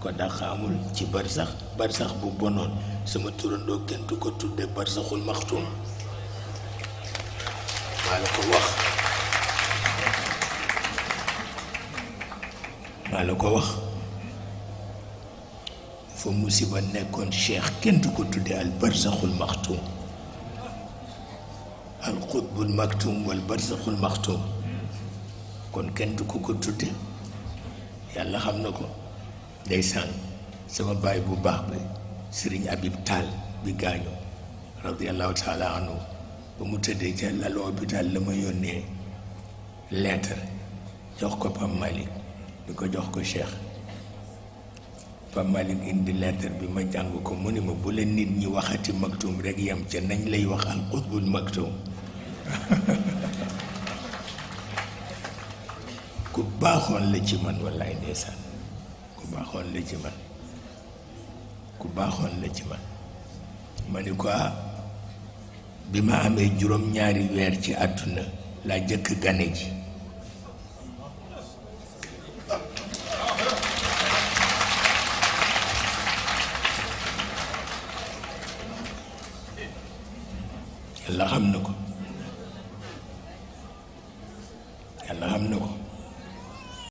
ko dàq amul ci barsax barsax bu bonoon sama turandoo kenn du ko tudde barsaxul maxtuum maa la ko wax maa la ko wax fa musiba nekkoon cheikh kenn du ko tudde al barsaxul maxtuum al xutbul maktuum wal barsaxul maxtuum kon kenn du ko tudde yàlla xam na ko ndeysaan sama baay bu baax bi sëriñ Habib Tall bi gaañu radiallahu taala anhu ba mu tëddee ca lalu hôpital la ma yónnee lettre jox ko Pam Malick di ko jox ko Cheikh Pam Malick indi lettre bi ma jàng ko mu ni ma bu la nit ñi waxati maktuum rek yem ca nañ lay wax al qutbul maktuum ku baaxoon la ci man wallaay ndeysaan ku baaxoon la ci man ku baaxoon la ci man ma ni ko bi ma amee juróom-ñaari weer ci àdduna laa jëkk gane ji yàlla xam na ko yàlla xam na ko